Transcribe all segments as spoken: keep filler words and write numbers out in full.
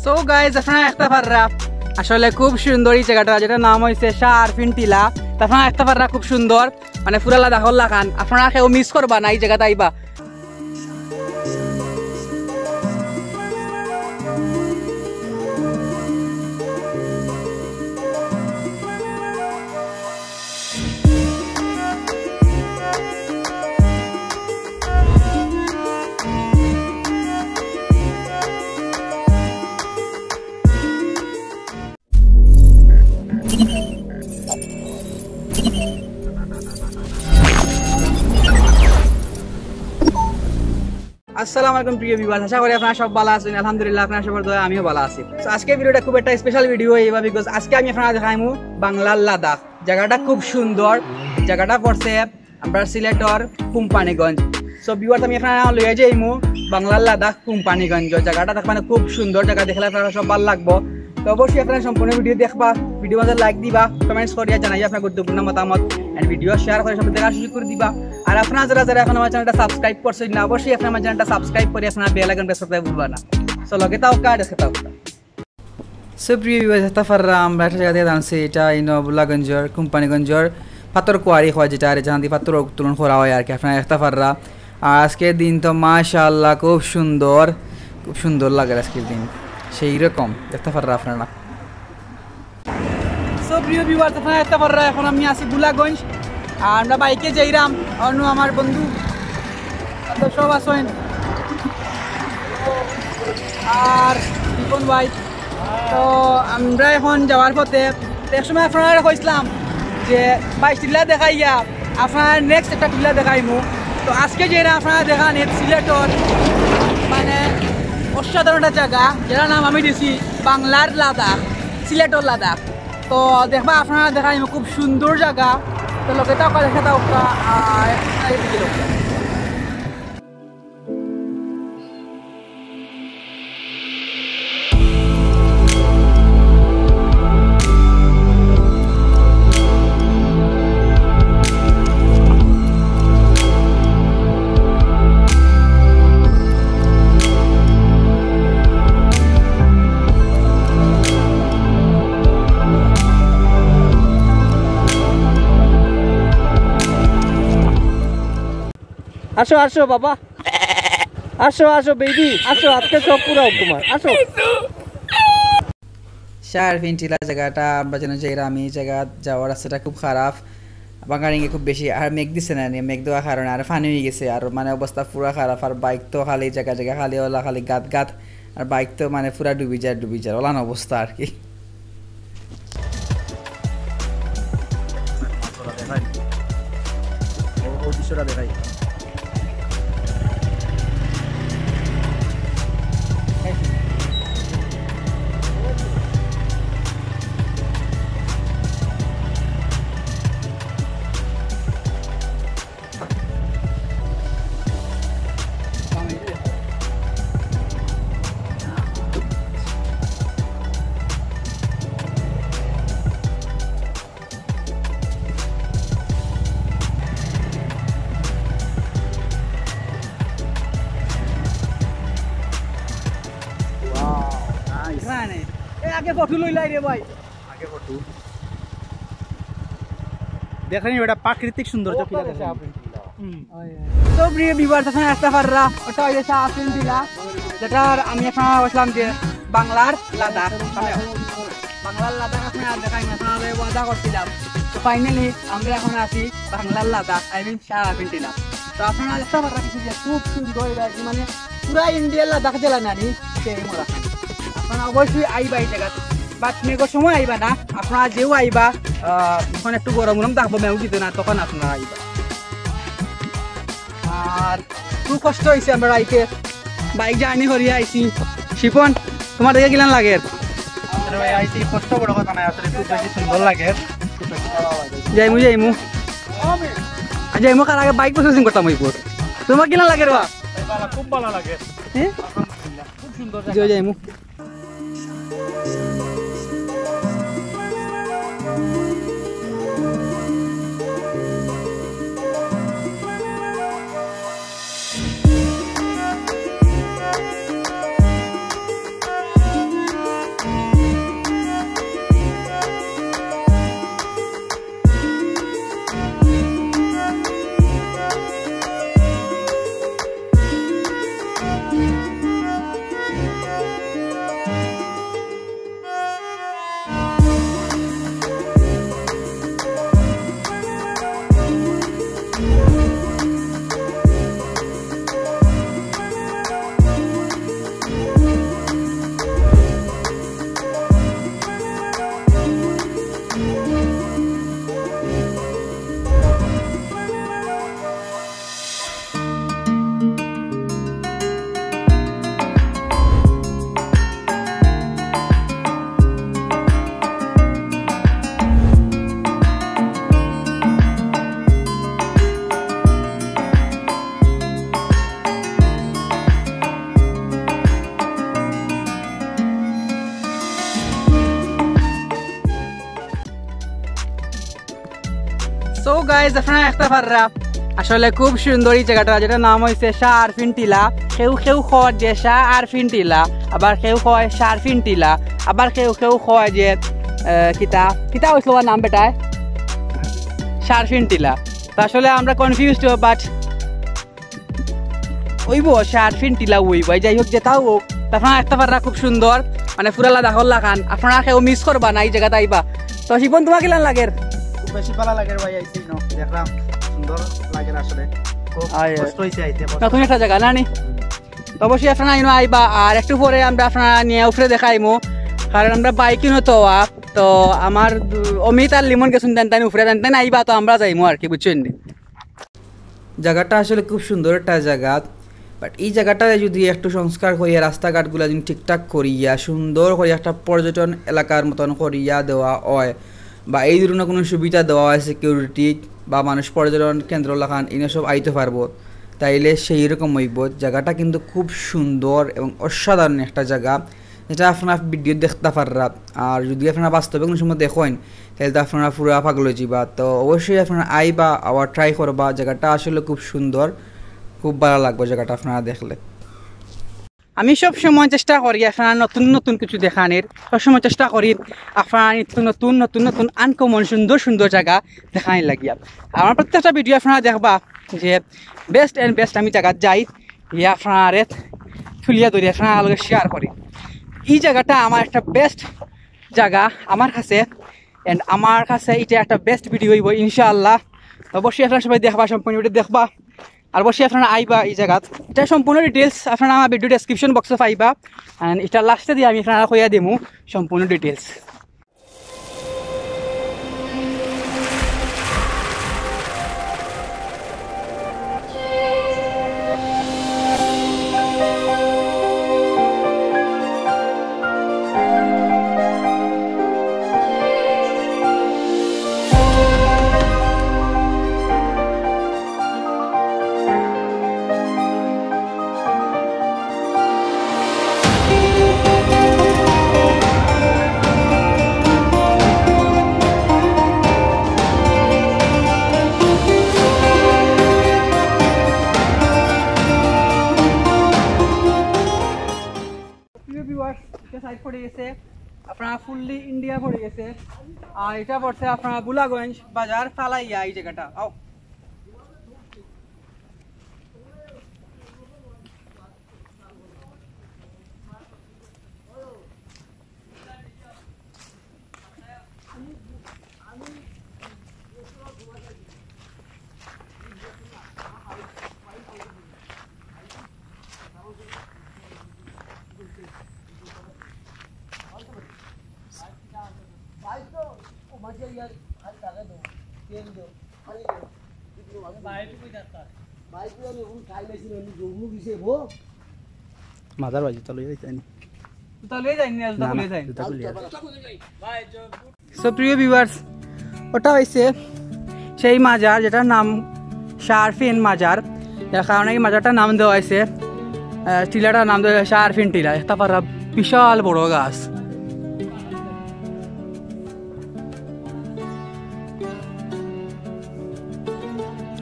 So guys, আপনারা দেখতা পাররা, আসলে খুব সুন্দর এই জাগাটা, যেটার নাম অইছে শাহ আরফিন টিলা। তো আপনারা দেখতা পাররা, খুব সুন্দর, মানে পুরা লাদাখর লাখান। আপনারা কেউ মিস করবা না, এই জাগাত আইবা। আসসালামু আলাইকুম প্রিয় ভিউয়ার্স, আশা করি আপনারা সব ভালা আছইন। আলহামদুলিল্লাহ, আপনারা সবার দোয়ায় আমিও ভালা আছি। So, আজকে ভিডিওটা খুব একটা স্পেশাল ভিডিও অইবো, because আজকে আমি আপনারারে দেখাইমু বাংলার লাদাখ। জাগাটা খুব সুন্দর, জাগাটা পড়ছে আমরার সিলেটর কোম্পানীগঞ্জ। So ভিউয়ার্স, আমি আপনারারে লইয়া যাইমু বাংলার লাদাখ কোম্পানীগঞ্জ। জাগাটা দেখবা নে খুব সুন্দর জাগা, দেখলে আপনারার সব ভালা লাগবো। তো অবশ্যই আপনারা সম্পূর্ণ ভিডিও দেখবা, ভিডিও মাঝে লাইক দিবা, কমেন্টস করিয়া জানাইবা আপনারার গুরুত্বপূর্ণ মতামত, and ভিডিও শেয়ার করি সব দেখার সুযোগ করি দিবা। আর আপনারা যারা যারা এখন আমার চ্যানেলটা সাবস্ক্রাইব করছইন না, অবশ্যই আপনারা আমার চ্যানেলটা সাবস্ক্রাইব করি আপনারা বেল আইকন প্রেস করতে ভুলবা না। So লগে থাকউক্কা, দেখতে থাকউক্কা। So প্রিয় ভিউয়ার্স, দেখতা পাররা আমরা একটা জাগা থাকি আনছি, এটা ইনো ভোলাগঞ্জর, কোম্পানীগঞ্জর পাথর কোয়ারি কয় যেটা, আর যেখান থাকি পাথর উত্তোলন করা হয় আর কি, আপনারা দেখতা পাররা। আর আজকের দিন তো মাশাআল্লাহ খুব সুন্দর, খুব সুন্দর লাগের আজকের দিন, সেই রকম দেখতা পাররা আপনারা। So প্রিয় ভিউয়ার্স, আপনারা দেখতা পাররা এখন আমি আছি ভোলাগঞ্জ, আর আমরা বাইকে যাইরাম, অন্য আমার বন্ধু তো সব আছইন, আর রিপন ভাই। তো আমরা এখন যাওয়ার পথে, এক সময় আপনারারে কইছলাম যে বাইশ টিলা দেখাইয়া আপনারারে নেক্সট একটা টিলা দেখাইমু। তো আজকে যেটা আপনারারে দেখানির সিলেটর মানে অসাধারণ একটা জাগা, যেটার নাম আমি দিছি বাংলার লাদাখ, সিলেটর লাদাখ। তো দেখবা আপনারারে দেখাইমু খুব সুন্দর জাগা। তো লগে থাকউক্কা, দেখতে থাকউক্কা, আর এদিকে লোক। আসো, আসো বাবা, আসো, আসো বেবি, আসো, আজকে সব পুরাও তোমার, আসো। শাহ আরফিন টিলা জাগাটা আমরা যেন যাইরাম, এই জাগাত যাওয়ার রাস্তাটা খুব খারাপ, বাঙ্গারিঙ্গে খুব বেশি, আর মেঘ দিছে না নি, মেঘ দেওয়ার কারণে আর পানি অইগেছে, আর মানে অবস্থা পুরা খারাপ, আর বাইক তো খালি জাগা জাগা খালি অলা খালি গাত গাত, আর বাইক তো মানে পুরা ডুবি যার ডুবি যার অলান অবস্থা আর কি। এ, আগে ফটো লইলাই রে ভাই। আগে ফটো। দেখেন, এটা প্রাকৃতিক সৌন্দর্য কিলা দেখেন। হুম। তো প্রিয় ভিউয়ার্স, আপনারা দেখতে পাররা, ওটা হইছে শাহ আরফিন টিলা, যেটার আমি আপনারারে কইছিলাম যে বাংলার লাদাখ, বাংলার লাদাখ আপনারারে দেখাইমু, আপনারারে ওয়াদা করছিলাম। তো ফাইনালি আমরা এখন আছি বাংলার লাদাখ, I mean শাহ আরফিন টিলা। তো আপনারা দেখতে পাররা কিছু যে খুব সুন্দর, মানে পুরা ইন্ডিয়ার লাদাখ যেলা নানি, সেই মজা। আপনারা অবশ্যই আইবা এই জাগাত, but মেঘর সময় আইবা না। আপনারা যেও আইবা, আহ, যখন একটু গরম গরম থাকবো, মেঘ দিতো না, তখন আপনারা আইবা। আর খুব কষ্ট হইছে আমরা আইতে, বাইক জার্নি করিয়া আইছি। শিপন, তোমার দেখে কিলান লাগে? আসলে ভাই, আইছি, কষ্ট বড় কথা নাই, আসলে খুব বেশি সুন্দর লাগে। যাইমু, যাইমু। যাইমু, কার আগে বাইক প্রসেসিং করতাম হইব। তোমার কিলান লাগে রে বা? ভাই, ভালো, খুব ভালো লাগে। হ্যাঁ? আলহামদুলিল্লাহ, খুব সুন্দর জায়গা। যাইমু। So guys, আপনারা দেখতা পাররা, আসলে খুব সুন্দর এই জাগাটা, যেটার নাম অইছে শাহ আরফিন টিলা। কেউ কেউ কয় যে শাহ আরফিন টিলা, আবার কেউ কয় শারফিন টিলা, আবার কেউ কেউ কয় যে, আহ, কিতা, কিতা অইছিল ওর নাম বেটায়? শারফিন টিলা। তো আসলে আমরা confused, but অইবো, শারফিন টিলা অইবো। এই যাই হোক, যেটাও হোক, আপনারা দেখতা পাররা খুব সুন্দর, মানে পুরা লাদাখর লাখান। আপনারা কেউ miss করবা না, এই জাগাত আইবা। তো শিপন, তোমার কিলান লাগের? খুব বেশি ভালা লাগের ভাই, আইছি ন, দেখলাম সুন্দর লাগের আসলে। খুব আয়, আয়। কষ্ট অইছে আইতে, কষ্ট। নতুন একটা জাগা না নি? তো অবশ্যই আপনারা ইনো আইবা, আর একটু পরে আমরা আপনারা নিয়া উপরে দেখাইমু, কারণ আমরা bike ইনো তো আপ, তো আমার দু-, অমিত আর লিমন গেছইন, তাইন তাইন উপরে, তাইন তাইন আইবা, তো আমরা যাইমু আর কি, বুঝছইন নি? জাগাটা আসলে খুব সুন্দর একটা জাগা, but এই জাগাটারে যদি একটু সংস্কার করিয়া, রাস্তাঘাটগুলা যদি ঠিকঠাক করিয়া, সুন্দর করিয়া একটা পর্যটন এলাকার মতন করিয়া দেওয়া অয়, বা এই ধরনের কোনো সুবিধা দেওয়া অয়, security বা মানুষ পর্যটন কেন্দ্র লাখান ইনো সব আইতে পারবো, তাইলে সেই রকম অইবো। জাগাটা কিন্তু খুব সুন্দর এবং অসাধারণ একটা জাগা, যেটা আপনারা video দেখতা পাররা। আর যদি আপনারা বাস্তবে কোনো সময় দেখইন, তাইলে তো আপনারা পুরা পাগল অইযিবা। তো অবশ্যই আপনারা আইবা, আবার try করবা। জাগাটা আসলে খুব সুন্দর, খুব ভালা লাগবো জাগাটা আপনারা দেখলে। আমি সব সময় চেষ্টা করি আপনারা নতুন নতুন কিছু দেখানির, সব সময় চেষ্টা করি আপনারা নিত্য নতুন নতুন নতুন uncommon সুন্দর সুন্দর জাগা দেখানির লাগিয়া। আমার প্রত্যেকটা video আপনারা দেখবা যে best and best আমি জাগাত যাই, ইয়া আপনারারে তুলিয়া ধরি, আপনারার লগে share করি। এই জাগাটা আমার একটা best জাগা আমার কাছে, and আমার কাছে এটা একটা best video অইবো ইনশাআল্লাহ। তো অবশ্যই আপনারা সবাই দেখবা, সম্পূর্ণ video দেখবা, আর অবশ্যই আপনারা আইবা এই জাগাত। এটা সম্পূর্ণ details আপনারা আমার video description box-ও পাইবা, and এটা last-এ দিয়া আমি আপনারারে কইয়া দিমু সম্পূর্ণ details। প্রিয় viewers, এটা side পড়ে গেছে, আপনার fully ইন্ডিয়া পড়ে গেছে। আর এটা পড়ছে আপনার ভোলাগঞ্জ বাজার, ফালাইয়া এই জাগাটা। আও। মাজার বাজি তো লইয়া যাইতাম নি। তো লইয়া যাইনি, আজ না, তখন না, লইয়া যাইনি। জুতা খুলিয়া। So, প্রিয় viewers, ওটা অইছে সেই মাজার, যেটার নাম শারফিন মাজার। এর কারণে এই মাজারটার নাম দেওয়া অইছে, আহ, টিলাটার নাম দেওয়া অইছে শারফিন টিলা। একটা পারা বিশাল বড় গাছ।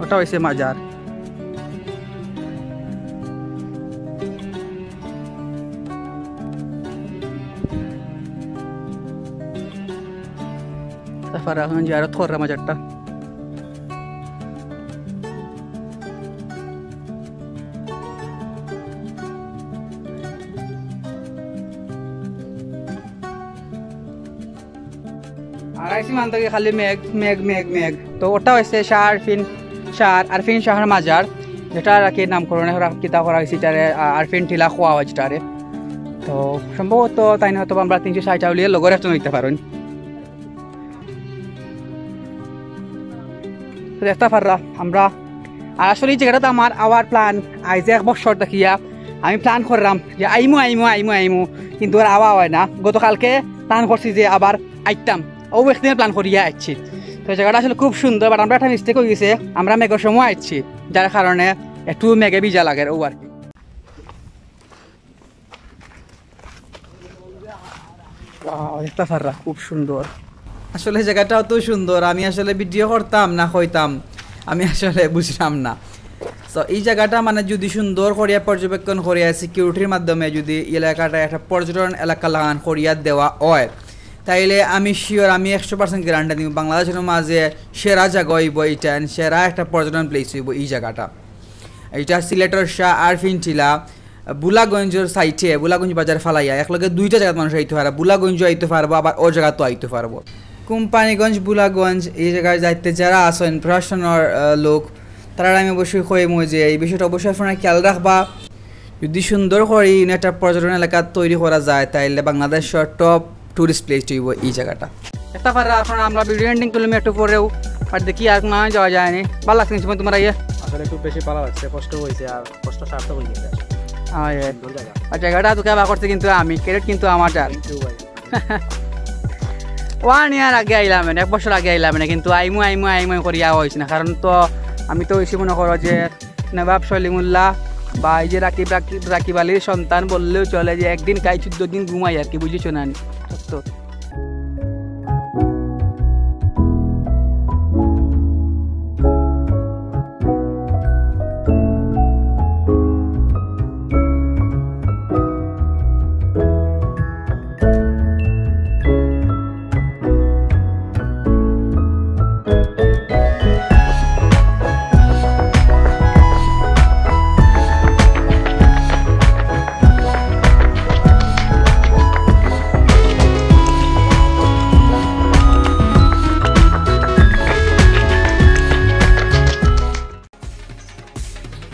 ওটা অইছে মাজার। তারপর এখন জিয়ারত কররা মাজারটা। আর আইছি মান থাকি খালি মেঘ, মেঘ, মেঘ, মেঘ। তো ওটা হইছে শাহ আরফিন, শাহ আরফিন শাহর মাজার, যেটা আর কি নামকরণে ওরা কিতা করা হয়েছে, এটারে, আ, আরফিন টিলা কওয়া হয় যেটারে। তো সম্ভবত তাইন হয়তো আমরা তিনশো ষাট আউলিয়ার লগর একজন হইতে পারেন। তো দেখতা পাররা আমরা, আর আসলে এই জায়গাটাত আমার আওয়ার প্ল্যান আইজ এক বছর দেখিয়া আমি প্ল্যান করলাম যে আইমু, আইমু, আইমু, আইমু, কিন্তু আর আওয়া হয় না। গতকালকে প্ল্যান করছি যে আবার আইতাম, ও একদিন প্ল্যান করিয়া আইছি। তো জায়গাটা আসলে খুব সুন্দর, বাট আমরা একটা মিস্টেক হয়ে গেছে, আমরা মেঘর সময় আইছি, যার কারণে একটু মেঘে ভিজা লাগে ও আর কি। Wow, দেখতা পাররা, খুব সুন্দর। আসলে জায়গাটা অত সুন্দর, আমি আসলে ভিডিও করতাম না কইতাম, আমি আসলে বুঝলাম না। তো এই জায়গাটা মানে যদি সুন্দর করিয়া পর্যবেক্ষণ করিয়া সিকিউরিটির মাধ্যমে যদি এলাকাটা একটা পর্যটন এলাকা লাগান করিয়া দেওয়া হয়, তাইলে আমি শিওর, আমি একশো পার্সেন্ট গ্যারান্টি দিব বাংলাদেশের মাঝে সেরা জায়গা হইব এটা, and সেরা একটা পর্যটন প্লেস হইব এই জায়গাটা। এটা সিলেটর শাহ আরফিন টিলা, বুলাগঞ্জর সাইডে, বুলাগঞ্জ বাজার ফালাইয়া একলগে দুইটা জায়গাত মানুষ আইতে পারে, বুলাগঞ্জ আইতে পারবো, আবার ও জায়গাত আইতে পারবো। কোম্পানিগঞ্জ, বুলাগঞ্জ এই জায়গায় যাইতে যারা আছেন প্রশাসনের, আহ, লোক, তারা আমি অবশ্যই কইমু যে এই বিষয়টা অবশ্যই আপনারা খেয়াল রাখবা। যদি সুন্দর করে ইউনিট একটা পর্যটন এলাকা তৈরি করা যায়, তাইলে বাংলাদেশের টপ টুরিস্ট প্লেস হইব এই জায়গাটা। দেখতা পাররা আপনারা, আমরা ভিডিও এন্ডিং করলাম একটু পরেও, আর দেখি আর না যাওয়া যায়নি। ভালো লাগছে কিন্তু তোমার আইয়া? আসলে খুব বেশি ভালো লাগছে, কষ্ট হয়েছে, আর কষ্ট সার্থক হয়ে গেছে। আর জায়গাটা তো কেবা করছে কিন্তু আমি, ক্রেডিট কিন্তু আমার যার। ওয়ান ইয়ার আগে আইলাম, এক বছর আগে আইলাম, কিন্তু আইমু আইমু আইমু করিয়া হয়েছে না, কারণ তো আমি তো হয়েছি মনে করো যে নবাব সলিমুল্লাহ বা এই যে রাকিব, রাকিব, রাকিব আলীর সন্তান বললেও চলে, যে একদিন খাই চোদ্দ দিন ঘুমাই আর কি, বুঝেছো না নি? তো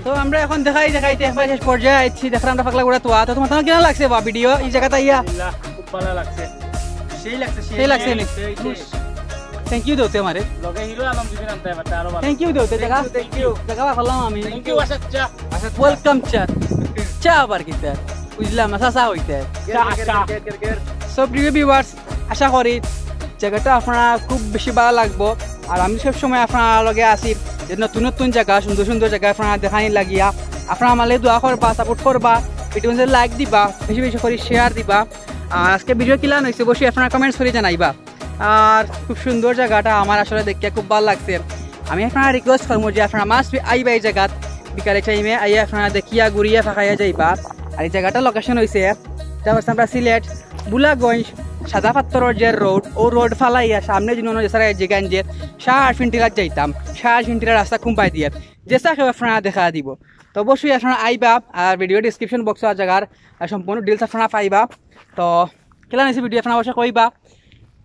তো আমরা এখন দেখাই দেখাইতে একবার শেষ পর্যায়ে আইছি। দেখলাম আমরা পাগলা ঘোড়া তোয়া। তো তোমার কেমন লাগছে বা ভিডিও এই জায়গাটা আইয়া? আলহামদুলিল্লাহ, খুব ভালো লাগছে। সেই লাগছে, সেই লাগছে নি? সেই, সেই। থ্যাংক ইউ দেওতে আমারে। লগে হিরো আলম যদি নামতে পারতে আরো ভালো। থ্যাংক ইউ দেওতে জায়গা। Thank you. জায়গা পারলাম আমি। থ্যাংক ইউ, আসাদ চা। ওয়েলকাম চা। চা আবার কিতা? বুঝলাম না, চাচা হইতে। চা, চা। সো প্রিয় ভিউয়ার্স, আশা করি জায়গাটা আপনারা খুব বেশি ভালো লাগবো। আর আমি সব সময় আপনারা লগে আছি, যে নতুন নতুন জায়গা, সুন্দর সুন্দর জায়গা আপনারা দেখানি লাগিয়া। আপনারা আমারে দোয়া করবা, সাপোর্ট করবা, ভিডিও লাইক দিবা, বেশি বেশি করে শেয়ার দিবা। আর আজকে ভিডিও কিলান হয়েছে অবশ্যই আপনারা কমেন্টস করে জানাইবা। আর খুব সুন্দর জায়গাটা, আমার আসলে দেখিয়া খুব ভালো লাগছে। আমি আপনারা রিকোয়েস্ট করবো যে আপনারা মাস্ট আইবা এই জায়গাত বিকালে টাইমে আইয়া আপনারা দেখিয়া ঘুরিয়া ফাঁকাইয়া যাইবা। আর এই জায়গাটা লোকেশন হইছে, এটা হচ্ছে আমরা সিলেট বুলাগঞ্জ সাদা পাথরের যে রোড, ও রোড ফালাইয়া সামনে যদি মনে হয় যে শাহ আরফিন টিলাত যাইতাম, শাহ আরফিন টিলার রাস্তা কুম্পাই দিয়ে যেসা কেউ আপনারা দেখা দিব। তো অবশ্যই আপনারা আইবা, আর ভিডিও ডিসক্রিপশন বক্সে জায়গার আর সম্পূর্ণ ডিটেলস আপনারা পাইবা। তো কেলা নিছি ভিডিও আপনারা অবশ্যই কইবা।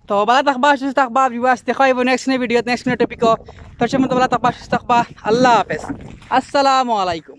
তো ভালো থাকবা, সুস্থ থাকবা, ভিউয়ার্স, দেখা হইব নেক্সট ভিডিও, নেক্সট ভিডিও টপিকও। তো সে মতো ভালো থাকবা, সুস্থ থাকবা, আল্লাহ হাফেজ, আসসালামু আলাইকুম।